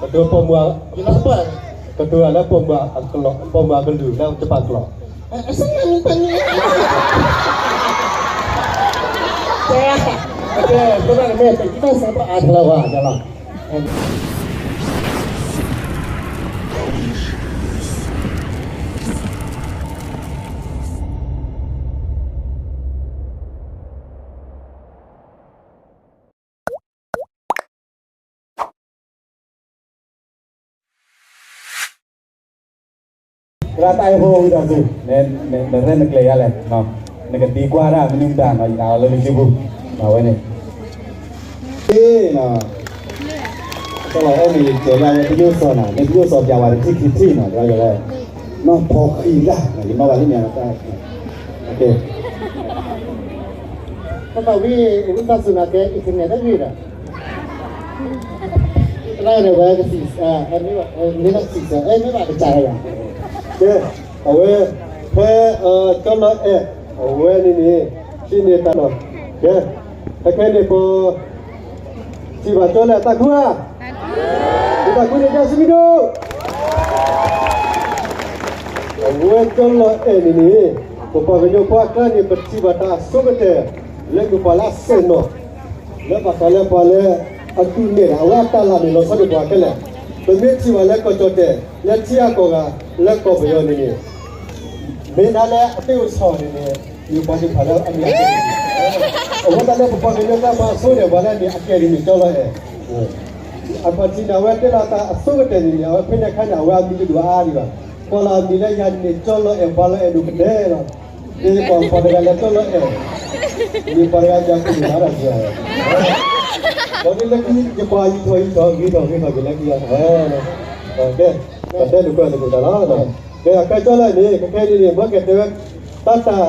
ကတိၤပိာ်မုၣ်, ကတိၤလၢပိာ်မုၣ်အကလုၢ်လၢတပာ်ကျိာ်, ကဲ, ကဲ, ကဲ, ကဲ, ကဲ, သရၣ်တၢ်အဲၣ်ဖိဝံသးစူၤ, နရဲၣ်နကျဲၤယၤလဲၣ်, နကသံကွၢ်တၢ်မနုၤမတၤနီၤ ယနာ်လၢနစုပူၤ, အဝဲန့ၣ်, ကလီၤအဲၣ်န့ၣ် ကဲလၢပညိၣ်စီၤနီၤ, မ့ၢ်ပညိၣ်စီၤပျးဝဲတထံၣ်ခံထံၣ်နီၤ, နီၢ်ဖီဃံလၢ်, ယနီၣ်ဘၣ်လၢန့ၣ်, ကဲ, ကသးဝံၣ် ဝံသးစူၤနီၤ ကဲ internet တဂ့ၤဒီး တရၣ်န့ၣ်ဝဲကသံၣ်, မ့ၢ်ဘၣ်ကစၢ်ယွၤ, ကဲ, အဝဲ, ဖဲ, ကၠီလီၤအဲၣ်, အဝဲန့ၣ်န့ၣ်, ထံၣ်န့ၢ်တၢ်နီၤ, ကဲ, ဖဲခဲန့ၣ်ပ ထံၣ်ဘၣ်ကၠီလီၤအဲၣ်တၢ်ခူဧါ, တၢ်ခူန့ၣ် ကၠီစမံဒိၣ်, အဝဲကၠီလီၤအဲၣ်န့ၣ်န့ၣ်, ပပှၤကညီဖိအကျါန့ၣ် ပထံၣ်ဘၣ်တၢ်အဆိကတၢၢ်, လၢကပှၤလၢအစဲၣ်နီၤ လၢဘၣ်ဃးလၢပှၤလၢအဒုးနဲၣ်ဒီး အဝဲအတၢ်လၢ်န့ၣ်လီၤဆီဒၣ်ပှၤခဲလၢာ်, ပမ့ၢ်ထံၣ်ဘၣ်လၢကီၢ်ကၠီၣ်တဲၣ် လၢထံအကီၢ်ဂၤ လၢကီၢ်ပယီၤန့ၣ်န့ၣ်, မ့ၢ်ဒၣ်လၢအသ့ၣ်အိၣ်ဆီၣ်န့ၣ်န့ၣ်, မ့ၢ်ပှၤသ့ၣ်တဖၣ်လၢအမံၤအသ့ၣ်, အဝဲသတးလၢပပှၤကညီကျါပှၤအဆိန့ၣ် ပှၤလၢန့ၣ်အကဲဒ်န့ၣ်ကၠီလီၤအဲၣ် အခီၣ်ထံးန့ၣ် အဝဲတဲလီၤတၢ်အဆိကတၢၢ်န့ၣ်န့ၣ် အဝဲဖဲန့ၣ်အခါန့ၣ် အဝဲအမံၤတဒိၣ်အါအါဒံးဘၣ်, ကွၢ်လီၤအမံၤလၢယၤန့ၣ်ကၠီလီၤအဲၣ် ပှၤလီၤအဲၣ်ဒိၣ်ကဒဲလီၤ, ယကွၢ်ပှၤတဂၤလၢကၠီလီၤအဲၣ်, မ့ၢ်ပှၤတဂၤယၤကဒိၣ်မးတၢ်က့ၤ, ဒီးဒ်လၢခံယကွၢ်ယထီၣ်ယထီၣ် ဂ့ၤထီၣ်ဂ့ၤထီၣ်က့ၤလၢခံ, ကဲ, ပတဲလူၤကွၢ်တကိးတၢ်လီၤ, ကဲ အကဲကၠီလီၤန့ၣ် ကခဲန့ၣ်န့ၣ် မ့ၢ်ကတဲဝဲ တၢ်တၢ်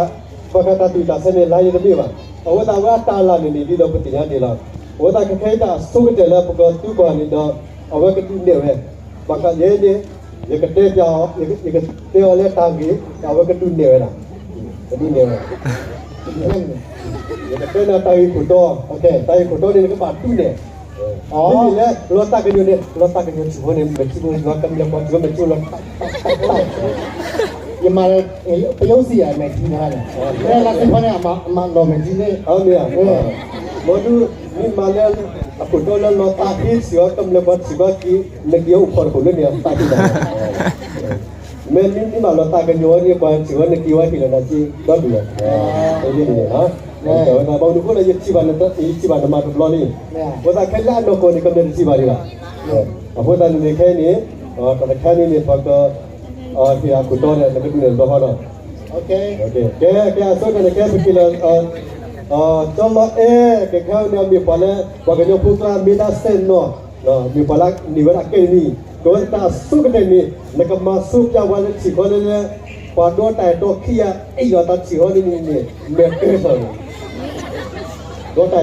ဘၣ်ဃးတၢ်သူၣ်တၢ်ဆဲးန့ၣ် လါယတမ့ၢ်ဘၣ်, အဝဲသတးအဝဲအတၢ်လၢ်န့ၣ်န့ၣ် ဒ်သိးပသ့ၣ်ညါဒံးလီၤ, အဝဲသတးခဲခဲအံၤတၢ်အဆိကတၢၢ်လၢပကသူကွၢ်န့ၣ်ဒီး အဝဲကဒုးနဲၣ်ဝဲ, ဘၣ်ဃးယဲန့ၣ်, ယကတဲပျးအီၤ, ယကတဲအီၤလၢတၢ်ဂ့ၤ, အဝဲကဒုးနဲၣ်ဝဲဒၣ်, ကဒုးနဲၣ်ဝဲ, ယကတဲနၤတၢ်ဂ့ၢ်ခိၣ်တီ, တၢ်ဂ့ၢ်ခိၣ်တီန့ၣ် နကဘၣ်ဒုးနဲၣ် မ့မ့ၢ်လၢ လီၤသးကညီၤန့ၣ် လီၤသးကညီၤထံဖိန့ၣ် မဲာ်ထံဖိ ယွၤကမျၢၢ်ပှၤထံဖိမဲာ်ထံဖိလီၤ, ယမၤလၢ ပယီၤစံးယၤ မဲာ်ထံန့ၣ်, လၢလါသ့ၣ်ဖီန့ၣ် အမၤလီၤမဲာ်ထံန့ၣ်, မ့ၢ်, မ့ၢ်ဒုး မ့ၢ်မၤလၢ အခိၣ်တီလၢလီၤသးဟ့ထံအီၤ ကမျၢၢ်ပှၤထံဖိက့ၤ နက့ၤအိၣ်ဖီတခိၣ်လၢန့ၣ် သးထံၣ်ဘၣ် မ့ၢ်မ့ၢ်မ့ၢ်ဘၣ်လီၤသးကညီၤန့ၣ် ပှၤထံၣ်ဝဲနက့ၤဝဲဟ့ၣ်လီၤနၤက့ၤဒီဒူၣ်လီၤ, အဝဲန့ၣ်န့ၣ်, အဝဲသတး ဘၣ်မနုၤအဃိလၢယထံၣ်ဘၣ်နတဘျီန့ၣ်, အဃိသတးခဲလၢာ်အနီၢ်ကီၢ်န့ၣ် ကမျၢၢ်တထံၣ်ဘၣ်ဒံးဘၣ်, အဃိသတးန့ၣ်န့ၣ်ခဲအံၤန့ၣ်, တၢ်တခါန့ၣ်န့ၣ် ပှၤက ဟ့ၣ်အခိၣ်တီန့ၣ် နကဒုးန့ၣ်တဘျီဃီဒီး, ကဲ ကဲ အဆိကတၢၢ်န့ၣ် ကဲပက့ၤလၢ ကၠီလီၤအဲၣ် ကဲခဲအံၤန့ၣ် မ့ၢ်ပှၤလၢ ပှၤကညီဖိကျါမ့ၢ်ဒၣ်စဲၣ်နီၤ, မ့ၢ်ပှၤလၢန့ၢ်ဝဲဒၣ်ကဲနံၣ်, ကဝဲတၢ်အဆိကတၢၢ်န့ၣ် နကမၤဆိပျၢ်ပှၤလၢထံၣ်ဃီလၢလၢ ပှၤဒီတၢ်အဲၣ်တီခံဂၤအံၤလီၤတၢ်ထံၣ်ဃီန့ၣ်န့ၣ် မဲာ်ကဲ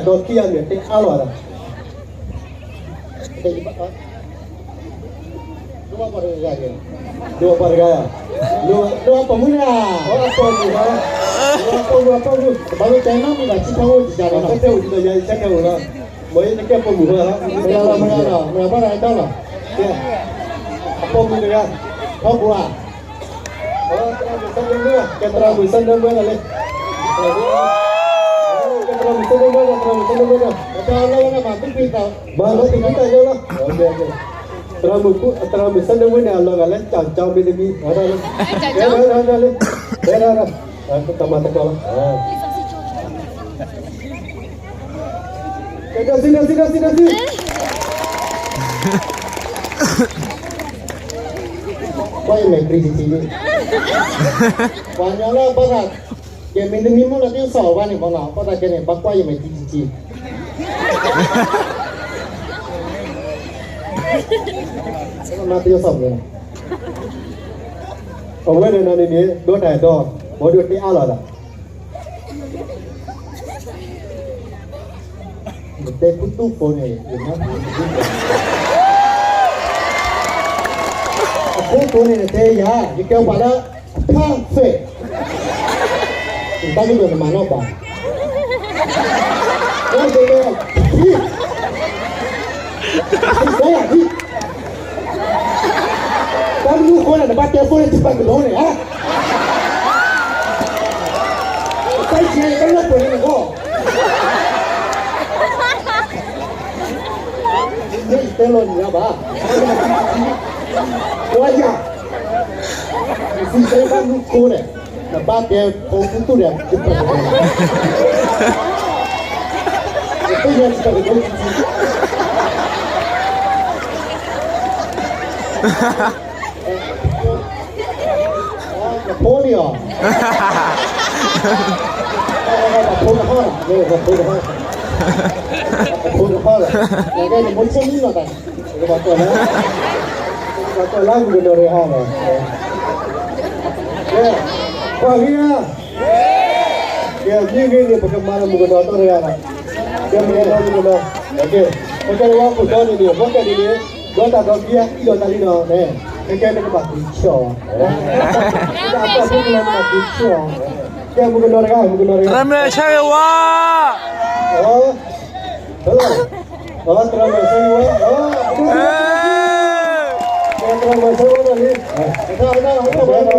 ထီၣ်န့ၣ်, ဒီတၢ်အဲၣ်တီခံဂၤန့ၣ် တဲအါလီၤတၢ် ဒိးပှၤတဂၤ, ဒိးပှၤပိာ်မုၣ်န့ၣ်, အပိာ်မုၣ်, အပိာ်မုၣ်, အပိာ်မုၣ်, ဘၣ်မ့ၢ်တဲနီတမံၤဘၣ် ဆံးထီၣ်အိၣ်တယၤန့ၣ်လီၤ, ဆံးထီၣ်အိၣ်တယၤ ဆံးထီၣ်အိၣ်လီၤ, မ့ၢ်ယတကဲပိာ်မုၣ်ဘၣ်လီၤ, မ့ၢ်လီၤ မ့ၢ်လီၤ မ့ၢ်လီၤ ဘၣ်တဂၤတၢ်လီၤ, အပိာ်မုၣ်တဂၤ, ထီဘိဧါ ကဲသရၣ်မုၣ်စဲနၢမူန့ၣ်လံ, ကဲသရၣ်မုၣ်စဲနၢမူန့ၣ်, သရၣ်မုၣ်စဲနၢမူန့ၣ်, မၤလီၤတံၢ်တၢ်ယိလီၤ, သရၣ်မုၣ်, သရၣ်မုၣ်စဲနၢမူန့ၣ် အလီၤဂာ်လၢကၠီကၠီမ့တမံၤ, တမၤတကီလီၤ, ကဲ စံး စံး စံး စံး ကွၢ်ယမဲာ်တံၤတံၤ, ပှၤညီလၢဘၣ်သး, ကဲမ့တမံၤမိၢ်လၢသ့ၣ်စီၤဘၣ်န့ၣ်မနီၤ ဘၣ်သးကဲန့ၣ် ဘၣ်ကွၢ်ယမဲာ်တံၤတံၤ, မၤသ့ၣ်စီၤမ့ၢ်, အဝဲန့ၣ်န့ၣ်န့ၣ် ဒိးတၢ်အဲၣ်တီ, ဘၣ်ဒိးတဲအါလီၤသး နတဲခူသူၣ်ဖိန့ၣ် ယနၢ်ဟူ, အခိၣ်တိန့ၣ်နတဲယၤ ယကဲပှၤလၢ perfect, ယတၢ်ကတိၤနမၤနီၣ်ဘၣ်, အိၣ်တဲလၢ ဟံၣ်, ဟံၣ်, ဖးကဒီးန့ၣ်ဧါ, တၢ်ဆဲးကလၢပှဲၤန့ၣ်လီၤ, မ့ၢ်တဲလီၤနံၤဘၣ်, ဝါယၤ, သံဆဲးဘၣ်မူခိၣ်န့ၣ်, နဘၣ်တဲဖိကူတူၢ်န့ၣ်, နတယဲစပကဒိၣ်, ဖိန့ၣ်အီၤ, ဖိတဟီၣ်လီၤ, ဖိတဟီၣ်လီၤ, ဖိတဟီၣ်လီၤ, နကဲနမိၢ်ဆ့ၣ်နီၤတၢ်, ကဘၣ်ကွၢ်လၢ, ကဘၣ်ကွၢ်လၢမုၣ်ကနီၤတဂၤလီၤ, ကဲ, ကွၢ်ဂ့ၤဧါ, ကဲ, မ့ၢ်ဂ့ၤန့ၣ် ပကမၤလၢမုၣ်ကနီၤတီတဂၤလီၤ, ကဲမုၣ်ကနီၤမုၣ်ကနီၤ, ကဲ, ပကဲဝဲခိၣ်တီန့ၣ်န့ၣ် ပကဲဒ်န့ၣ်, ဒီးတၢ်ဒီးက့ၤအံၤဒီးတၢ်လံနီၤ, ကဲကဲနကဘၣ်က့ၤဆၢ, တၢ်ဖိကလၢနကဘၣ်က့ၤဆၢ, ကဲမုၣ်ကနီၤတဂၤ မုၣ်ကနီၤတဂၤ, တရမဲာ်ဆၢဂ့ၤဝါ, တရမဲာ်ဆၢဂ့ၤဝါ, တရမဲာ်ဆၢဂ့ၤဝါတၢ်လံ, တၢ်မၤတကီလီ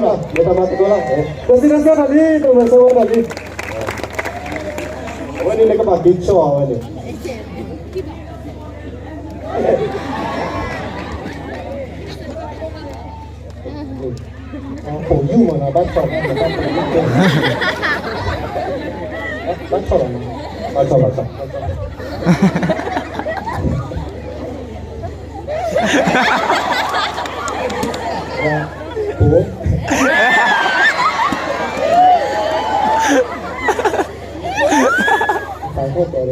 ၤ, တၢ်စံးတၢ်ကီတၢ်လံ, တရမဲာ်ဆၢဂ့ၤဝါတၢ်လံ, အဝဲန့ၣ်နကဘၣ်က့ၤဆၢအဝဲန့ၣ် ပိာ်ယူၢ်မးနီၤ ဘၣ်ဆီၣ်, ဘၣ်ဆီၣ်လီၤ, ဘၣ်ဆီၣ်, ဘၣ်ဆီၣ်, ပိာ်, ပာ်ဖဲတဲ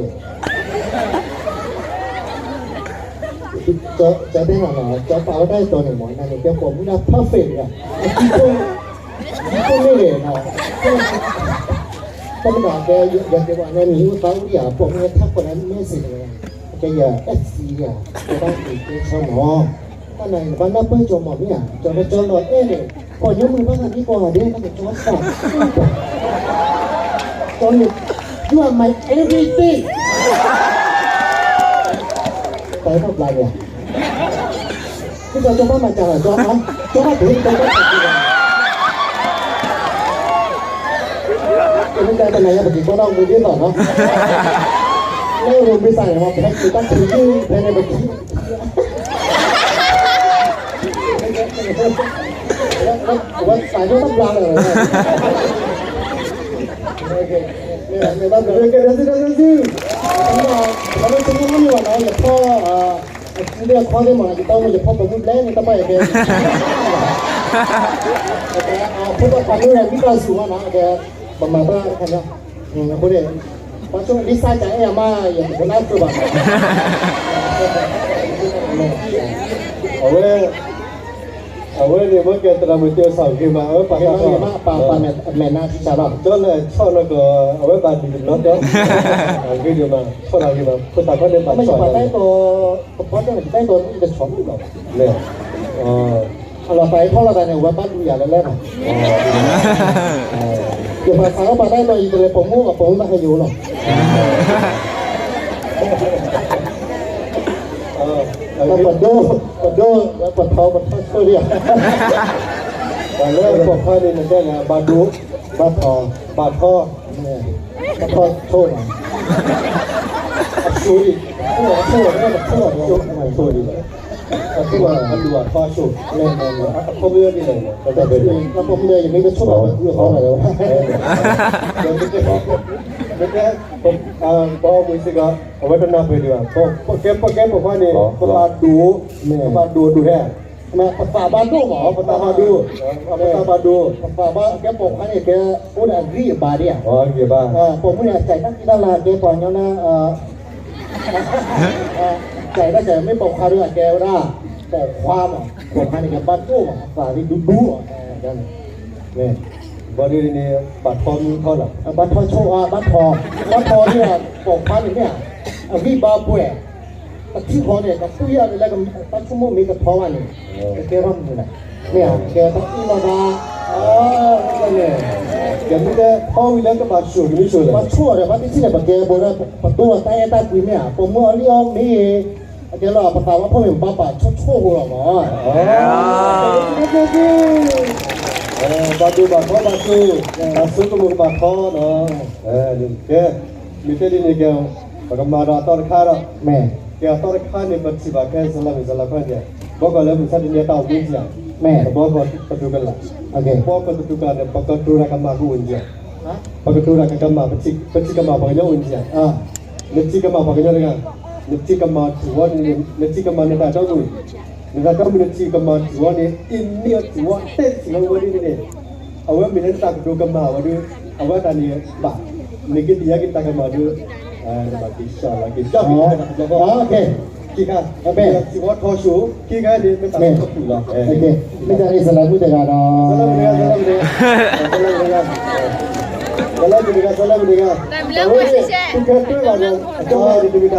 န့ၣ် ကၠီတဲနၤနီၤ ကၠီပာ်ဝဲဒၣ်တီၤန့ၣ်မး နန့ၣ် ကဲပိာ်မုၣ်ဒၣ် perfect တဂၤ, အစုဖိ, အစုဖိမ့ၢ်ဂ့ၤနီၤ, တမ့ၢ်ဒီးကဲ ယကဲပှၤန့ၣ် မံၤအိၣ်သးအိၣ်ဒံးဧါ ပိာ်မုၣ်ထါခိၣ်န့ၣ် message တဂၤ, ကဲယ FC တဂၤ, ကဲဘၣ်က့ၤကဲဆီမး တၢ်နၤန့ၣ် ဘၣ်နၢ်ပၢၢ်ကၠီမးမ့ၢ်ဧါ, ကၠီလၢကၠီလီၤအဲၣ်န့ၣ် ပှၤညိမုၣ်ဘၣ်သးဒ်ပှၤဂၤဒဲး တၢ်ကၠီသး, ကၠီန့ၣ် you are my everything, တၢ်ထီၣ်ဘျါန့ၣ်, ကၠီကၠီဘၣ်မၤစၢၤလီၤ ကၠီ, ကၠီဘၣ်ဒိ ကၠီဘၣ်စၢၤလီၤ, မ့ၢ်တၢ်တနၤယၤပက့ၤကွၢ်ထီၣ်မူဒ်သိးနီၤ, လၢရိမ့ၤစၢ်န့ၣ် ဖဲက့ၤတၢ်ထူၣ်ယုၢ်ဖဲန့ၣ်ပထံၣ် ဝဲသးဒိၣ်တဘျါလီၤ, မ့ၢ်ဘၣ်ဘျါကဲဒၣ်စုဒၣ်စု, ပှၤလၢဆိကမိၣ်မ့ၢ်ဘၣ်နီၤ ယဖီၣ်, အစုဒၣ်ခီသ့ၣ်မး ယတၢ်အိၣ်မူယဖီၣ်ပိာ်မုၣ်ဘျဲၣ်န့ၣ် တၢ်ပၢ်ယတဲ, ဖိသၣ်ခွါမ့ၢ်ဝံသးစူၤမးနီၤ ကဲ, ပမၤတၢ်တခါညါ, အဃိန့ၣ်, ပှၤဆိကမိၣ်ဒ်စၢ်ကအဲၣ်အမါ ယကနၣ်သိးဘၣ်, အဝဲ အဝဲန့ၣ် မ့ၢ်ကဲသရၣ်မုၣ်တ့ၢ်အီၤစၢ်ဂ့ၤမး အဝဲပာ်တၢ်ထီၣ်, ပာ်မဲာ်နါထံဆးလီၤ, ကၠီလၢဆီၣ်နီၢ်ကီၢ် အဝဲဘၣ်ဒံးတဘျီကီး, ဂ့ၤဒံးမး ဆီၣ်လီၤဂ့ၤမး ဖိသၣ်ခွါန့ၣ်ဘၣ်ဆီၣ်လီၤ, ပှၤတၢ်အဲၣ်တီ ပပှၤတၢ်န့ၣ် ပတၢ်အဲၣ်တီမ့ၢ်တဆီၣ်မုၣ်လီၤ, အလီၤသးအံၤဖီၣ်လီၤသးန့ၣ် ဝဲဘၣ်ဒုးယၤလၢလဲၣ်နီၤ, ယပှၤသးအီၣ်ပှၤတၢ်အဲၣ်တီ ယတလဲၤပိာ်မုၣ် ပိာ်မုၣ်ဘၣ်ဟဲယိာ်လီၤ ပဒိ, ပဒိ, ပထီ ပထီဆိဒံးဧါ, ပှၤလၢပိာ်ခွါန့ၣ် နတဲန့ၣ် ဘၣ်ဒိ, ဘၣ်ထီ, ဘၣ်ထီ, ဘၣ်ထီဆိ, အဆိဒံး, အဆိ, အဆိဒံး, အဆိဒံး, အလူၤအထီဆိ, အခီပညီဒ်လဲၣ်, အခီပညီယမ့ၢ်တဆိဘၣ် ပှၤကူအသီဘၣ်လီၤ, မ့ၢ်တဲ, ပှၤမုၢ်စ့ၢ်ကီး အဝဲတနၢ်ပၢၢ်ဒံးဘၣ်, ပကဲပိာ်ခွါန့ၣ် ပဘၣ်ဒိ, ပဘၣ်ဒိဒိၣ်ထဲ, ပသးဘၣ်ဒိမး, ပသးဘၣ်ဒိ, ပသးဘၣ်ဒိ, ပသးဘၣ်ကဲပိာ်ခွါန့ၣ် ကဲအိၣ်ဒီးအဂံၢ်အဘါဒံးဧါ, ပိာ်မုၣ်န့ၣ် အစံးတၢ်ကံၣ်တၢ်လၤ ကဲပှၤကညီလၢ စံးတၢ်ကဲ မ့ၢ်ပိာ်ခွါဒီး အကဲဝဲဒၣ် ပိာ်ခွါမး, ပိာ်ခွါန့ၣ် ကဘၣ်ဒိမး အသးဒ်ဒူဒူမး, ဘၣ်ဒ်န့ၣ် ဘၣ်ထီမံထီလီၤ, ဘၣ်ထီဆိ, ဘၣ်ထီ, ဘၣ်ထီန့ၣ် ပိာ်ခွါန့ၣ်မ့ၢ်ဧါ, အဂံၢ်ဘါပှဲၤ, ပထံၣ်ဃီန့ၣ် ကပှံၢ်အီၤလၢ တၢ်ဆိကမိၣ်မ့ၢ်တထီဘၣ်န့ၣ်, ကကဲထီၣ်မနုၤလဲၣ်, မ့ၢ်ဧါ, ကဲထီၣ်အ့ၣ်လီၤဘၣ်, န့ၣ်, ကဲမ့ၢ်တဲထီဝံၤလၢကဘၣ်ဆိၣ်ကနံၤဆိၣ်လဲၣ်, ဘၣ်ဆိၣ်အီၤဒီး ဘၣ်တထံၣ်န့ၣ် ပကဲဘိလၢ ပဒိၣ်အတၢ်အဲၣ်တၢ်ကွံမ့ၢ်ဧါ, ပိာ်မုၣ်အီၣ်လံအီၣ်မ့ၢ်ဂ့ၤ, အကဲလီၤ ပသးဘၣ်ဖှီၣ်မ့ၢ် ပဘၣ်ပာ်ဆိၣ်ဆိၣ်ဖိလီၤမး, ကဲကဲကဲ ဘၣ်ဒိဘၣ်ထီဘၣ်ဆိ, ဘၣ်ဆိကမိၣ်ကမၣ်ထီနီၤ, ကဲ, မ့ၢ်တဲဒ်န့ၣ်ကဲ, ပကမၤဒီးအသီတခါဒီး, မ့ၢ်, ကဲအသီတခါန့ၣ် ပထံၣ်ဘၣ်ကဲစလါမ့ၢ်စလါခီန့ၣ်, ဘီကီၢ်လၢမုၢ်ဆါတနံၤအတၢ်အိၣ်မူကယၤ, မ့ၢ်, ဘီကီၢ်ပတူၢ်ကလာ်, ဘီကီၢ်ပတူၢ်ကလာ်န့ၣ် ပကတိၤတၢ်ကမၣ်ကအိၣ်ကယၤ, ပကတိၤတၢ်ကမၣ်, ပထံၣ်ကမၣ်ပှၤကညီအိၣ်ကယၤ, နထံၣ်ကမၣ်ပှၤကညီတဂၤ, နထံၣ်ကမၣ်ထူၣ်ဝဲန့ၣ်, နထံၣ်ကမၣ်နတၢ်တီမုၣ်, နတၢ်တီမုၣ်နထံၣ်ကမၣ်ထူၣ်ဝဲန့ၣ် အံၤမ့ၢ်အထူၣ်ဝဲ တဲထံၣ်လီၤဝဲဒ်န့ၣ်န့ၣ်, အဝဲမ့ၢ်လၢနတၢ်ကတိၤကမၣ်ဝဲဒီး, အဝဲတၢ်န့ၣ်ဘၣ်, နကသ့ၣ်ညါက့ၤနတၢ်ကမၣ်ဒီး, နဘၣ်က့ၤဆှၢလီၤက့ၤ, က့ၤခါ, ထီၣ်ဆိ, က့ၤခါန့ၣ် မ့ၢ်တၢ်ကပူၤလီၤ, မ့ၢ်တၢ်န့ၣ် စလၢမုၣ်တဂၤဒီး, စလၢမုၣ်တဂၤ, စလၢမုၣ်တဂၤ, စလၢမုၣ်တဂၤ, အဝဲန့ၣ် သုကဲတွဲဘၣ်ဒီး အကၠီဝဲန့ၣ် တမ့ၢ်တၢ်ညီဒီး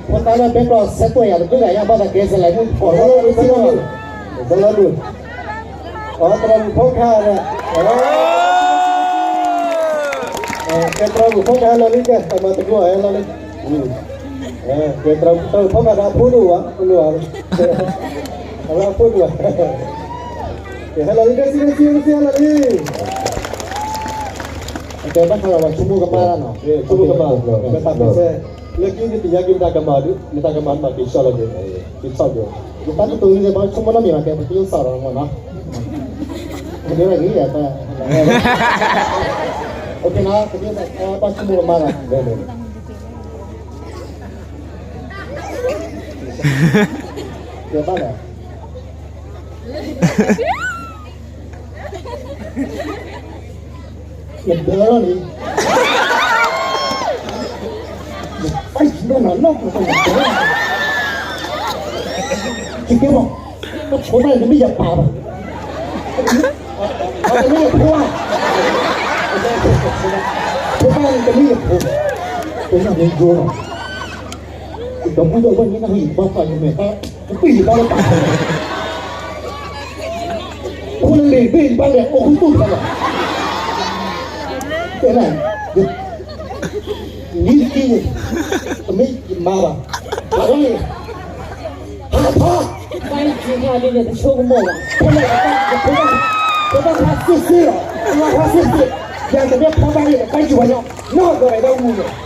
ဖိသၣ်လၢဘဲကျီၢ်ဆဲးကွဲးယၤတဘျုးဂၤညါ ဘၣ်သးကဲစလၢမုၣ် ကီၢ်လၢ စလၢမုၣ်, စလၢမုၣ်, အသရၣ်မုၣ်ဖီခါန့ၣ်, ကဲသရၣ်မုၣ်ဖီခါလီၤလံ ကဲ တၢ်မၤသကိးဟဲလီၤလံ, ကဲသရၣ်မုၣ်ဖီခါဒီး အဖိဒိၣ်ဝဲ ဖိဒိၣ်ဝဲ, အဝဲအဖိဒိၣ်ဝဲ, ကဲဟဲလီၤလံ ကဲစံး ကဲစံး ကဲစံး ဟဲလီၤလံ, ကဲဘၣ်ဃးဒီးပှၤဆိကမိၣ်ကမၣ်လီၤနီၤ, ဆိကမိၣ်ကမၣ်, ကဲတၢ်ကစဲ လၢခံနသ့ၣ်ညါက့ၤနတၢ်ကမၣ်ဒီး နတၢ်ကမၣ်မၤက့ၤဆှၢလီၤက့ၤ, က့ၤဆှၢက့ၤ, ယတၢ်ကတိၤလံ ပှၤဆိကမိၣ်နီတမံၤဘၣ် ကဲပသ့ၣ်ညါစ့ၢ်ကီးနီၤ, ကဒ်န့ၣ် ပှၤဆိကမိၣ်ကမၣ်လီၤ, ကဲဘၣ်လီၤ နဘၢလီၤန့ၣ်, နဘၣ်ယံၤနီၢ်နီၢ်နီၢ်, ယကဲမး, နဖိသၣ်န့ၣ် တမ့ၢ်ယပၢ်ဘၣ်, တမ့ၢ်ယဖိဘၣ်, ဖိသၣ်န့ၣ် တမ့ၢ်ယဖိဘၣ်, ပညိၣ်န့ၣ်ယိနီၤ ဒီပုၢ်ဒီဝဲၢ်န့ၣ် နဟံၣ်ဘၣ်ဖးယမဲာ်ဘၣ်, နပံၢ်ယဘၣ်လၢပာ်ဖဲလဲၣ်, ဖိလၢလံာ်ဘ့ၣ်ယဘၣ်လဲၣ် အိၣ်ဃူသူၣ်ဖဲလဲၣ်, တဲနၤ, နံၤတက့ၢ်န့ၣ်, တမ့ၢ်ယမါဘၣ်, ဟးထီၣ်န့ၣ်, ဟးထီၣ်, တၢ်အံၤက့ၤခါဒ်န့ၣ် တဆိကမိၣ်ဘၣ်, ဖဲလဲၣ်, ဖိသၣ်ဖးစ့ၢ်စ့ၢ်လီၤ, ဖိသၣ်ဖးစ့ၢ်စ့ၢ်, ယၤတမ့ၢ်ဖီဘၣ်န့ၣ် တၢ်ယူၤပှၤညီ, နီၢ်ကီၢ်ဒီးတၢ်မူန့ၣ်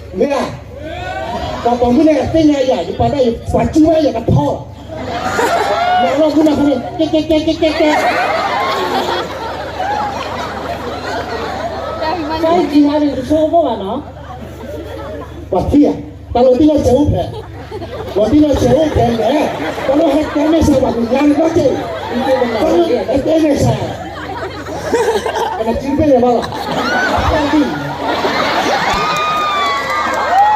မ့ၢ်ဧါ, ပှၤပိာ်မုၣ်န့ၣ်သ့ၣ်ညါယၤ ယပှၤဒၣ်ယပှၤကၠူဝဲယကထီ, မ့ၢ်လီၤမူနီၢ်ခါန့ၣ် ကဲကဲကဲကဲကဲကဲ, တၢ်အံၤက့ၤခါန့ၣ် တဆိကမိၣ်ဘၣ်နီၤ, ပှၤထံၣ်ဧါ, တၢ်လီၤတံၢ်လီၤဆဲးအိၣ်ဖဲ လီၤတံၢ်လီၤဆဲးအိၣ်ဖဲလဲၣ်, တၢ်လီၤဟဲကဲမဲာ်ဆှးပှၤကညီန့ၣ် ဘၣ်က့ၤ, တၢ်လီၤဟဲကဲမဲာ်ဆှး, အနစုဖဲလဲၣ်ဘၣ်လီၤ, တၢ်လီၤတံၢ်,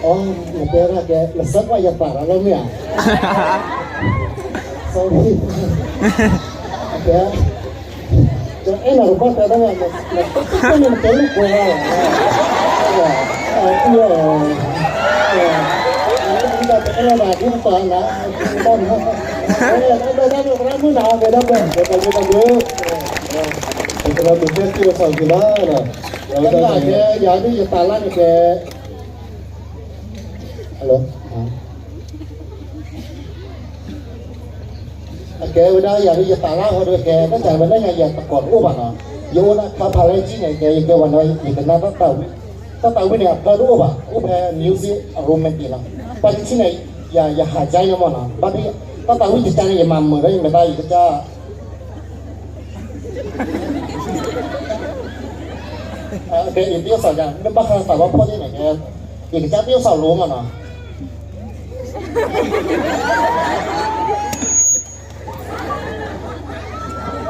အီ, နတဲဒၣ်ကဲ နဆၢကွၢ်ယသးလီၤမ့ၢ်ဧါ, sorry, ကဲ အဲၣ်နၤတဘၣ်တဲဒၣ်, နတဲနတဲလၢကွဲလီၤ, အဲၣ်လီၤဘၣ်ဒ်ပှၤလၢ, အဲၣ်ဒိးဒၣ်ပသရၣ်မုၣ်နၤ ကဲဒၣ်ပှဲၤ, ပသရၣ်မုၣ်တဲသ့ၣ်ဝဲစီၤက့ၤလီၤ, ကဲ ယၤဒ်ယသးလၢနတဲ hello, အကဲဝဲဒၣ်ယၤဒ်ယသးလၢဟီဒ်ကဲ ဘၣ်ဆၣ်ဝဲလၢညါ ယတကိးတအိၣ်ဘၣ်နီၤ, ယအိၣ်လၢခါဖးလဲၢ်ကံၣ်န့ၣ် ကဲ ယကဲဝဲနီၤ ယကနၣ်တၢ်သးဝံၣ်, တၢ်သးဝံၣ်န့ၣ် အဖျါတအိၣ်ဘၣ်, အိၣ်ဖဲ music romantic နီၤ, ပှၤတထံၣ်န့ၣ် ယ ယဟးကါယမီၢ်နီၤ, ဘၣ်ဒ် တၢ်သးဝံၣ်ယကါန့ၣ် ယမၤမုာ်ဒီးယမဲာ်သၣ်ယကစၢ် ကဲ ယသ့ၣ်ညါစ့ၢ်ကီး မ့ၢ်ဘၣ်ဃးသးဘၣ်ဖှီၣ်သ့ၣ်န့ၣ် ကဲ ယကစၢ်သ့ၣ်ညါစ့ၢ်ကီးလီၤမးနီၤ,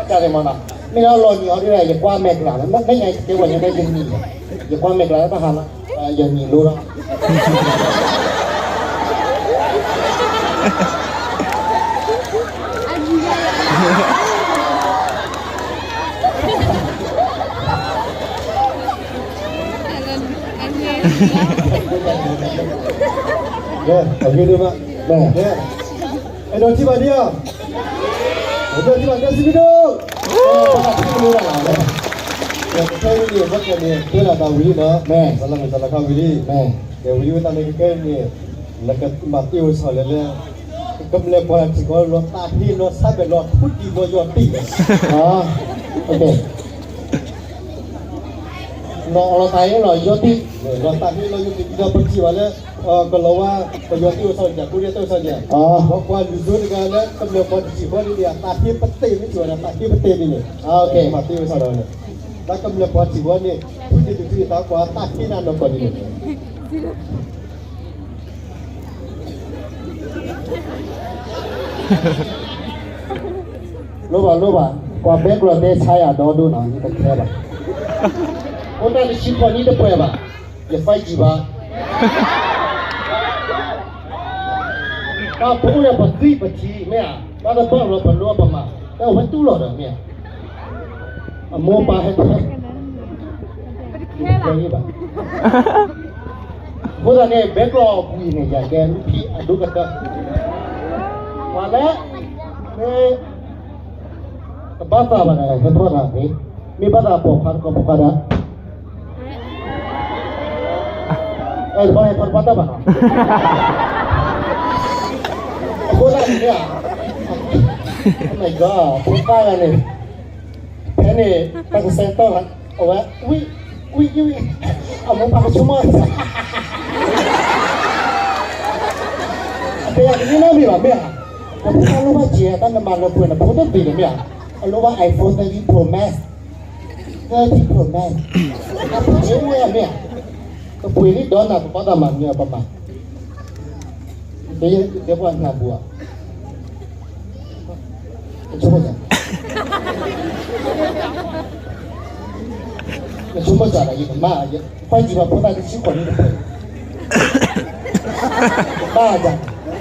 ကဲမးနီၤ, မ့ၢ်လၢလီၤနံၤအီၤဒ်လဲၣ် ယကွၢ်မဲာ်ကျါ, မ့ၢ်ညါကဲဝဲညါဒီးယနံၤ, ယကွၢ်မဲာ်ကျါလၢတၢ်ဟါလီၤ, ယနံၤလိလီၤ အဂ့ၢ်ဒိၣ်မး, အဲၣ်ဒိးထံၣ်ဘၣ်ဒံးဧါ, အဲၣ်ဒိးထံၣ်ဘၣ်ဒံးစံးဘျုးဒိၣ်, ခဲအံၤန့ၣ် ဘၣ်ကဲန့ၣ် တဲဒၣ်တၢ်ဝံၤလံနီၤ, သလၢမုၢ်သလၢခါဝံၤလံ, ကဲဝံၤလံဝဲသတးန့ၣ် ခဲအံၤန့ၣ် လၢကဘၣ်တ့ၢ်ဝဲဆီၣ်လဲၣ်လဲၣ် ကမျၢၢ်ပှၤထံၣ်ဃီလီၤသးဖဲလီၤဆါဘဲၣ်လီၤထူတံၢ်လီၤယီၤတံၢ်, လီၤအီလီၤသးအံၤလီၤယီၤတံၢ်, လီၤသးဖဲလီၤယီၤတံၢ်ဒီးပထံၣ်ဘၣ်လၢ ကလီၤဝါ ပယီၤတံၢ်အိၣ်ဆီဒၣ် ပူၤတံၢ်အိၣ်ဆီဒၣ်, ပှၤကွၢ်လုၢ်ဒိၣ်တဂၤလၢကမျၢၢ်ပှၤတထံၣ်ဃီန့ၣ် အသးဖဲပသ့ၣ်မ့ၢ်ထံၣ်ဝဲဒၣ်သးဖဲပသ့ၣ်န့ၣ်, ပှၤသ့ၣ်ဝဲဆီဒၣ်န့ၣ်, လၢကမျၢၢ်ပှၤထံၣ်ဃီန့ၣ် ထူတံၢ်တထူတံၢ်သးကွၢ်သးဖဲနၤနီၢ်ကီၢ်န့ၣ် လိၣ်ဘၣ်လိၣ်ဘၣ်, ပှၤဘဲကျိာ်တဲဆါယၤဒီဒိၣ်နီၤ ယတခဲဘၣ်, အိၣ်တၢ်တဆံဃီနံၣ်တပှဲၤဘၣ်, ယ five G ဘၣ်, တၢ်ဖိအိၣ်ဒီးပသွံၣ်ပထံမ့ၢ်ဧါ, တၢ်တဘၣ်လီၤပလိပမၤ, တၢ်ဝဲတူၢ်လီၤဒီးမ့ၢ်ဧါ, အမိၢ်ပၢ်ဟဲထဲ ယတခဲဘၣ်, အဃိသတးန့ၣ် ဘဲကျိာ်အပူၤအံၤန့ၣ် ယၤကဲလူဖံးအဒိၣ်ကတၢၢ်, ပှၤလၢ မ့ၢ် တဘၣ်သးဘၣ်န့ၣ် ဟဲထီၣ်တၢ်န့ၣ်, မ့ၢ်ဘၣ်သးပိာ်ခွါတကီၢ်ပိာ်ခွါဒီး အဲ တဘၣ်ဟဲထီၣ်တဘၣ်တၢ်ဘၣ်နီၤ, အဃိသတးန့ၣ် Oh my God ဖိသၣ်ဂၤန့ၣ် ဖဲန့ၣ် တၢ်ကစဲးတီၢ်လီၤ အဝဲ ဝံ ဝံ ဝံ အမိၢ်ပၢ်ကဆိကမိၣ် အတဲယၤကန့ၢ်နီတမံၤဘၣ်မ့ၢ်ဧါ, ပဖိသၣ်လိၣ်ဘၣ်စ့ဧါ တၢ်နမၤလၢပှဲၤန့ၣ် ဖိတဘ့ၣ်န့ၣ်မ့ၢ်ဧါ, အလိၣ်ဘၣ် iPhone thirteen Pro Max, thirteen Pro Max, အဖိက့ဝဲမ့ၢ်ဧါ, ပပှ့ၤလံဒီးနၤ ပဘၣ်သးမၤမ့ၢ်ပမၤ တဲပှၤနၢ်ပူၤဧါ, နဆိကမိၣ်စ့ၢ်, နဆိကမိၣ်စ့ၢ်ဒီး ယကမၣ်, ခွါကံၤဘၣ်ဖိသၣ်တဆံဃိးနံၣ်တပှဲၤ, ယကမၣ်,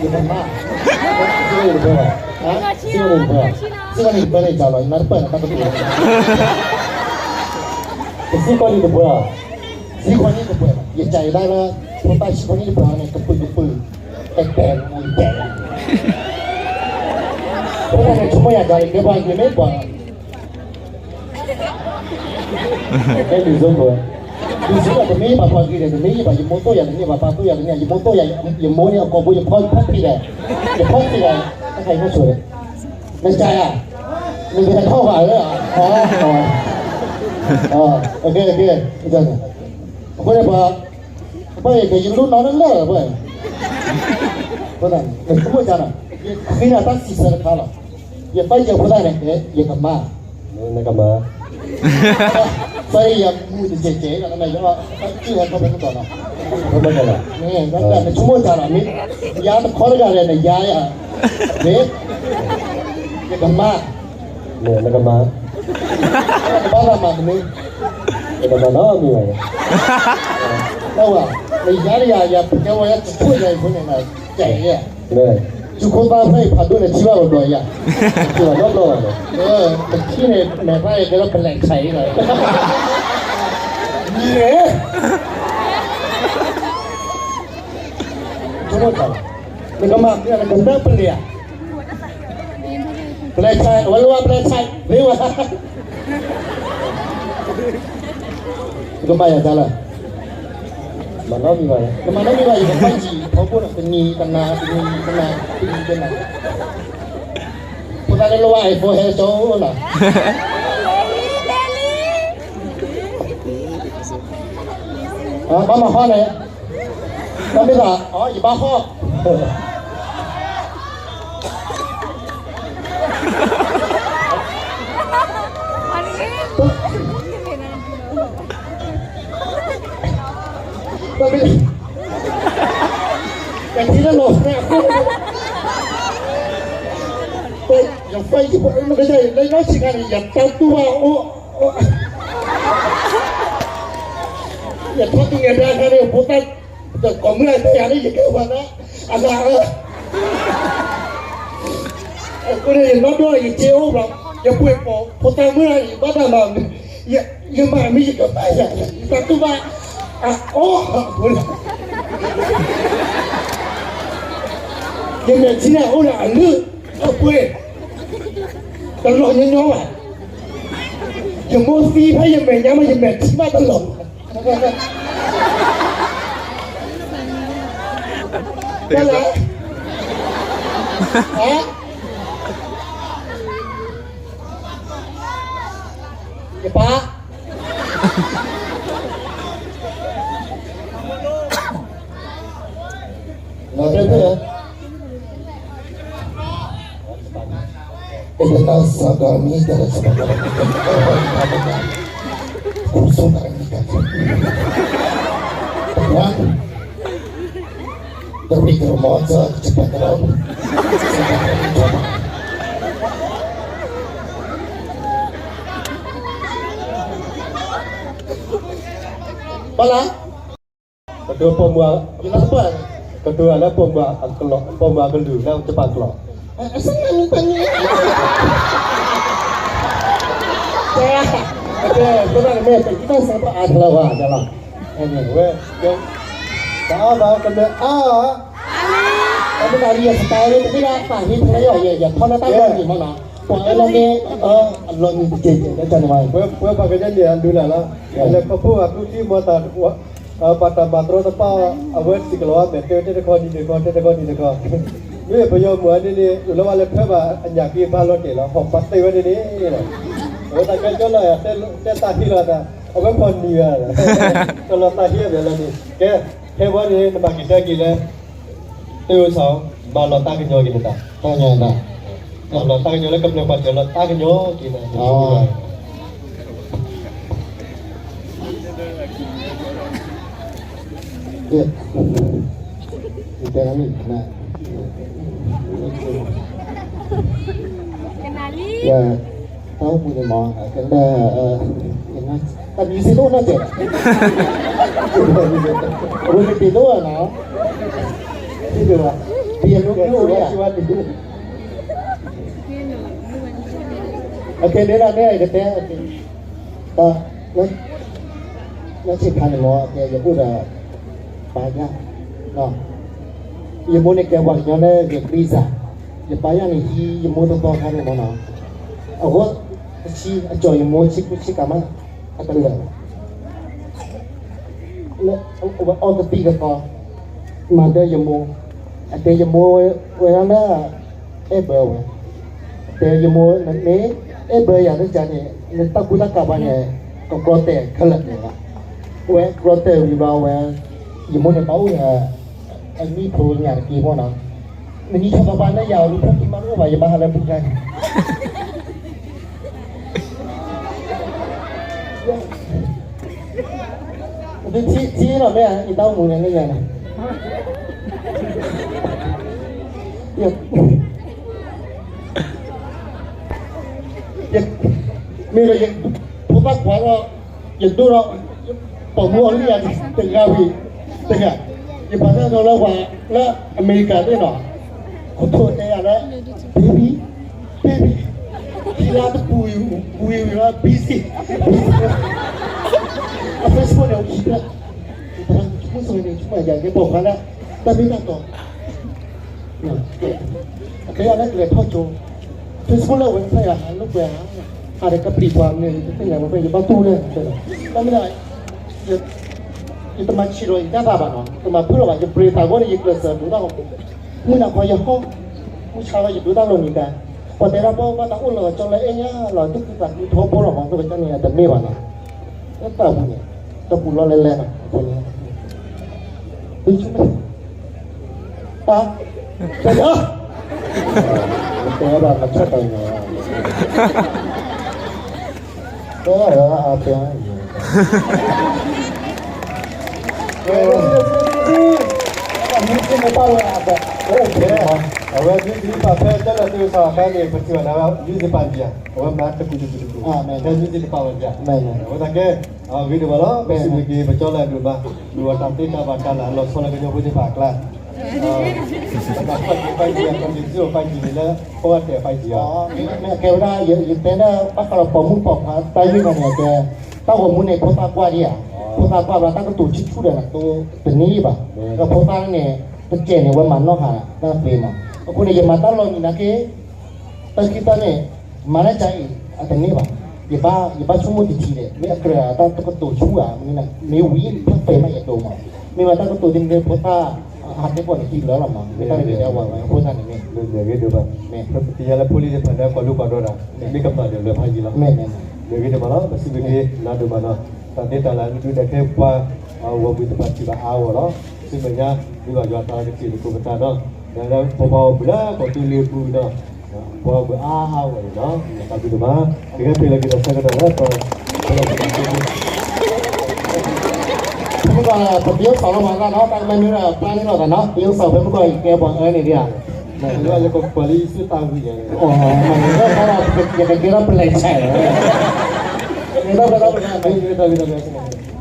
ယကမၣ်, စံးကီးန့ၣ်တပှဲၤ, စံးကီးန့ၣ်တပှဲၤ, စံးကီးန့ၣ်တပှဲၤန့ၣ် ကၢ်လီၤ ယနၢ်တပၢၢ်နတၢ်ကတိၤ, တဆံဃိးနံၣ်တပှဲၤ, စံးကီးနံၣ်တပှဲၤ, ယကၢ်အံၤဒၣ်လၢ ဖိသၣ်ဆံဃိးနံၣ်တပှဲၤန့ၣ် ကပုာ်ကပုာ်, တဲတဲတဲ, ဖိသၣ်န့ၣ်ဆိကမိၣ်ယၤကၢ်လံ ကဲပှၤက့ၤမ့ၢ်ပှၤ ကဲဒုးစိကီး, ဒုးစိကီး တမ့ၢ်ဘၣ်ပှၤဂ့ၤဒီး တမ့ၢ်ဘၣ် ယမိၢ်သိၣ်ယၤတန့ၢ်ဘၣ် ပၢ်သိၣ်ယၤတန့ၢ် ယမိၢ်သိၣ်ယၤ ယမိၢ်န့ၣ်အကိာ်ဘိ ယဖီဖီထံဒီး ယဖီထံဒီး တခါအံၤမ့ၢ်ဆိးဒီး နကၢ်ယၤ နကထီၣ်ဘၣ်လၢ အကဲ အကဲ အဃိန့ၣ်ပှၤ ဘၣ်ယကယလူနီတလၢာ်ဘၣ်, နဆိကမိၣ်ကၢ်နီၤ ယဃ့နၤတၢ်စံးဆၢတခါလီၤ, ယဘၣ်ယဖိသၣ်န့ၣ် ယကမၤ, နကမၤ, ဘၣ်ယမူတကဲးကဲးလီၤ နမ့ၢ်ယအီၣ် အီၣ်ကံၢ်ဟဲထီၣ်ဖဲနကီၢ်နီၤ, နဆိကမိၣ်ကၢ်နီၤ မ့ၢ် ယၤတခီတဂၤလဲၣ် နယၤယၤ, မ့ၢ် ယကမၤ နကမၤ, နကဘၣ်သးမၤတမံၤ, နကမၤနီတမံၤဘၣ်, နဝၤ, နယၤတယၤယၤ ပကဲဝဲယၤတဆိၣ်ယၤအံၤဖိန့ၣ် ကဲယၤ, စုခိၣ်သၣ်ဖဲအံၤဖးဒိၣ်န့ၣ် ထံၣ်ဘၣ်ဝဲဘျီယၤ, ထံၣ်ဘၣ်နီတဘျီဘၣ်, ပထံၣ်န့ၣ် မဲာ်ဖးအံၤကဲထီၣ်ပလဲၤခါအံၤလီၤ, ယဲ နကမၤ နကမၤပလဲၤဧါ, ပလဲၤခါ အဝဲလိၣ်ဝဲပလဲၤခါ မ့ၢ်ဝဲ နကမၤယၤတၢ်လၢ မၤနီတမံၤဘၣ်, နမၤနီတမံၤဘၣ် ယကဘၣ်စံး ထီဘိန့ၣ် တနံၤတနၤ တနံၤတနၤ တနံၤတနၤ ဖိသၣ်လၢလိၣ်ဘၣ် iPhone ဟဲကၠီအိၣ်လီၤ, ဘၣ်မၤဟီၣ်န့ၣ် တၢ်မ့ၢ်သး အီ ယဘၣ်ဟီၣ် တၢ်မ့ၢ် ကထံၣ်လၢလီၤဖဲအခိၣ် ယဖဲယဖိ နကစၢ် လၢနီၢ်ဆံးခါန့ၣ် ယတၢ်တူၢ်ဘၣ်အိၣ် ယထီၣ်သူငယ်တၢ်ခါန့ၣ် ဖိသၣ် ကိးမုၢ်အတဲယၤန့ၣ် ယကဲဝဲဒၣ် အလၤအၢ အဃိန့ၣ် ယနီၢ်ဒိၣ်ယစ့အိၣ်ဘျီ ယပှ့ၤပိာ်ဖိသၣ်မုၣ်လၢ ယဘၣ်တၢ်မၤ ယမၤမ့ၢ်ယကဘၣ်ယၤ ယတၢ်တူၢ်ဘၣ် အအီ ယမဲာ်ထံန့ၣ်အိၣ်ဒီးအလုၢ် အပှ့ၤ တလီၤညီညီဘၣ် ယမိၢ်သံဖဲယမဲာ်ညါမး ယမဲာ်ထံဘၣ်တလီၤ တၢ်လၢ ဟဲ ယပၢ် လီၤတဲဖဲ Ella saga mista kusona mista. One, the bigger monster, the better. ဘၣ်လၢ ကတိၤပိာ်မုၣ် ကတိၤလၢပိာ်မုၣ်အကလုၢ် ပိာ်မုၣ်အကလုၢ်လၢတပာ်ကျိာ် အစနမံပညိ ကဲ ကဲ ကဲ ကဲ ကဲ ကဲ တၢ်အါဘၣ်ကမဲအါ တမ့ၢ်အါ တမ့ၢ်ဒၣ်လၢယစတၢ်လၢ တမ့ၢ်ဒၣ်ပာ်ဟ့ၣ်ဖျဲးယီၤ ယဲ ယဖီၣ်လၢတၢ်ဂီၤန့ၣ်မ့ၢ်နီၤ ပှၤအၢလီၤန့ၣ် အၢ အလီၤန့ၣ်တက့ၢ်က့ၢ် လၢတၢ်န့ၣ်မ့ၢ် ပဝဲပှၤကညီန့ၣ် အဒုးလၢ်လီၤ လၢခီဖျိအကူထံမီတၢ် ဘၣ်တၢ်မၤတရီတပါ အဝဲစံးကလီၤဝဲမဲာ် တဲတဲတခီဒ်တခီ တဲတခီဒ်တခီ မ့ၢ်ပယီၤမုၣ်အန့ၣ်န့ၣ် အိၣ်လၢဝဲလၢဖဲဘၣ်အညၣ်က့ဘါလီၤတဲာ်လီၤ ဟီၣ်ပာ်သ့ဝဲန့ၣ်န့ၣ်လီၤ အဝဲတၢ်ကဲကၠီလီၤ တဲတၢ်ဟ့ၣ်လီၤတၢ် အဝဲခီနံၤဝဲ ကလီၤတၢ်ဟ့ၣ်အမဲာ်လီၤန့ၣ် ကဲ ဖဲဝဲန့ၣ် နဘၣ်က့ၤတဲက့ၤလၢ တၢ်အိၣ်ဆီ ဘၣ်လီၤတၢ်ကညီက့ၤနတၢ် တၢ်ကညီတၢ် ဘၣ်လီၤတၢ်ကညီလၢကမျၢၢ်ပှၤစၢၤလီၤတၢ်ကညီက့ၤနတၢ် ကဲ ယတဲနၤမ့ၢ်နၤ ကနၤလံ ယ တၢ်အိၣ်မူန့ၣ်မ့ၢ် ကဲလၢ တၢ်မံၤစ့ၢ်ကီးနီၢ်စဲး အဝဲကတ့ၢ်လိာ်နီၤ တ့ၢ်လိာ်ဘၣ် ပယီၤလိာ်လိာ်ဝဲ အကဲဒ်ဒၣ်နဲၣ်ကတဲ လၢဆ့ဖးန့ၣ်မ့ၢ် ကဲ ယအိၣ်ဒီး ပၢ်ယၢ် ယမိၢ်န့ၣ်ကဲပှၤကညီလၢဂဲၤကလံၣ်စၢ် ယပၢ်ယၢ်န့ၣ်ဟံးယမိၢ်သီသီခါန့ၣ်မ့ၢ်နီၤ အဂီၢ် တဆံ အကၠီၤယမိၢ်ဆ့ကူဆ့ကၤမး အတလၢာ် လၢ အဝဲအီၣ်ကသံၣ်ကသီ မၤဒၢယမိၢ် အတဲယမိၢ်ဝဲဒၣ်လၢ အဲၣ်ဘၢဝဲ တဲယမိၢ် နမ့ၢ်အဲၣ်ဘၢယၤသ့ၣ်ကန့ၣ် နတၢ်ကူတၢ်ကၤပှၤန့ၣ် ကကြီတဲာ်ခဲလၢာ်န့ၣ်လီၤ. ဝဲကြီတဲာ်ဝံၤဘျီဝဲ ယမိၢ်န့ၣ်ဘၣ်အိၣ်ဒီး အနံၣ်ဖိညၣ်တက့ၢ်မ့ၢ်နီၤ. နနံၣ်ထီၣ်ဘၣ်ဘၣ်လၢယၤအီၤ လူၤဖီၣ်ခံမးတအိၣ်ဘၣ် ယဘၣ်ဟးလၢဘူးခါန့ၣ် ထံထံလီၤမ့ၢ်ဧါ ယတၢ်အိၣ်မူန့ၣ်လၢယၤန့ၣ် မ့ၢ်ဒီးယ ဖိသၣ်ခွါဒီး ယဒိၣ်ဒီး ပိာ်မုၣ်အီၤလံယၤတဂၤဝံၤ တဂၤ ယပာ်တၢ်ဒီးလၢပှၤလၢအမဲရကၤသ့ၣ်နီၤ ခိၣ်ထိၣ်တဲယၤလၢ baby baby ခံလါတပူၤ ပူၤဝံၤလီၤ busy အ Facebook န့ၣ် အိၣ်ခံဖျၢၣ် မုၢ်စ့ၢ်န့ၣ် ဆိကမိၣ်ယၤကဲပိာ်ခွါလၢ တၢ်မ့ၢ်တၢ်တီ အကဲယၤလၢကလဲၤထီၣ်ကၠိ Facebook လၢအဝဲတဖျၢၣ်ယၤ ဟးလိာ်ကွဲဧါ ဟးဒီးကပျံၤပှၤမနုၤ ယတသ့ၣ်ညါဝဲဖဲ ယဘၣ်တူၢ်လၢ တၢ်မ့ၢ်ဒၣ် ယတမၤဆံးလီၤယတၢ်သးဘၣ်နီၤ တမၤဖုၣ်လီၤဘၣ် ယပြ့သးဂီၢ်န့ၣ် ယကျဲးစၢးဒိးတၢ်ဂီၤ မုၢ်နၤခီယဟီၣ် မုၢ်ဆါလီၤယဒိးတၢ်လီၤနံၤကါ ပှၤတဲဒၣ်ပှၤဘၣ်တၢ်အိၣ်လီၤကၠီလၢအဲၣ်ညါလီၤ တၢ်သးကံၢ်ထီဘိလီၤမး မ့ၢ်ကန့ၣ်တမ့ၢ်ဘၣ်နီၤ တၢ်သးပူၤန့ၣ် တပူၤလီၤလဲၤလဲၤနီၤ အဃိန့ၣ် သုဆိကမိၣ် တၢ် တၢ် တဲဘၣ်မၤဆၢၣ်တၢ်ညီ တဲဘၣ်အါတဲ အဝဲ music ပာ်ဖဲတၢ်လၢသုးသီခါန့ၣ် ပထံၣ်ဘၣ်နၤ music ပာ်ဒံးဧါ အဝဲမၤတကူတကူတကူ ဖဲ music တပာ်ဝဲဒံးဧါ အဝဲသးကဲ ဂ့ၤဒိၣ်မးလီၤ ပစံးဘျုးက့ၤ ပကၠီလၢအဒိၣ်မး ဒိၣ်ဝဲတၢ်သ့တၢ်ဘၣ်တၢ်လၢအလီၤဆီလၢကညီဖိသ့ၣ်တဖၣ်အကျါ ပကဖးက့ၤပၢ်ယံၤ ပကစံးပၢ်ယံၤန့ၣ်လၢ ပဝဲတဲပၢ်ယံၤဧါ မ့ၢ်ကဲဝဲဒၣ် ယတဲလၢ ဘၣ်ဃးဒီးပိာ်မုၣ်ပိာ်ခွါ တၢ်ယုၢ်ဂၤန့ၣ် ကဲ တၢ်ဂီၤမူန့ၣ် ဖိသၣ်ကွၢ်ဒံးဧါ ဖိသၣ်ကွၢ်ဘျီ တၢ်ကတိၤဆူၣ်ဆူၣ်ဒီးနသိတန့ၢ်ဘၣ် ဒီးဖိသၣ်န့ၣ် တကဲန့ၣ် ဝဲမၤနီၣ်ဟးတၢ်သ့မး အဃိန့ၣ် ယမၤတၢ်လီၤနံၤနာ်က့ တၢ်ခံသၢန့ၣ် မၤလၢကၢအံၤ အတန့ၢ်ဘၣ် ယဘၣ် ယဘၣ်ဆိကမိၣ်တထံၣ်န့ၣ် မ့ၢ်အကြၢးတၢ်တကတိၤဆူၣ်ဧါ မ့ၢ်ဝံၤ ဖဲမးယဒိးမး မ့ၢ်မၤတၢ်ကတိၤဒ်န့ၣ် ဖိသၣ် ဟးကဲပှၤတဟံးလၢလီၤမး, မ့ၢ်တၢ်ဂ့ၤဒဲးဝဲဝဲအဃိသတးန့ၣ်မ့ၢ် မ့ၢ်ဂ့ၤဒိၣ်ဘၣ်, ပသ့ၣ်ညါလၢဖိလံၤသ့ၣ်တဖၣ်န့ၣ် ကွၢ်လိကွၢ်ဒီးတၢ် မ့ၢ်ကမၣ်ဒီးလၢဖးယံၤလီၤ, မ့ၢ်ဂ့ၤဒိၣ်ဘၣ်လီၤ, ပစံးဘျုးက့ၤနၤဒိၣ်မးနီၤ, တၢ်သ့တၢ်လၢအဒုးနဲၣ်ခဲပှၤ ဂီၢ်မုၢ်သ့ၣ်တဖၣ်ထံၣ်ဘၣ်အါဂီၢ်လီၤ, ဆူမဲာ်ညါ ဒုးဘၣ်ယွၤတၢ်ကစံၣ်သကိးပသးဒီး ဒီးပပှၤဂီၢ်မုၢ်လၢကီၢ်သူလ့ၤအပူၤဒီး ပှၤဂီၢ်မုၢ်အါအါဂီၢ်န့ၣ်လီၤ, တၢ်ဘျုးဒိၣ်မး, ကဟဲပ့ၤလီၤက့ၤဒီးဆၢကတီၢ်လၢပ ဖဲမုၢ်ဂီၤ ပသ့စီၣ်လီၤမၤသးနီၤ, တၢ်ကမၤနုၤဒီး ပျၢ်န့ၢ်လိာ်သးနီၤ, သ့စီၣ်ဖဲမုၢ်ဂီၤ ယကဲပှၤအၢန့ၣ်ဒ်ဧါ, လၢယကကွၢ်လၢယစုတၢ်ဂံၢ်ယဲ, ယကကဲထီၣ်ပလဲၤဆဲး, တၢ်ဂ့ၢ်တၢ်ဂ့ၢ်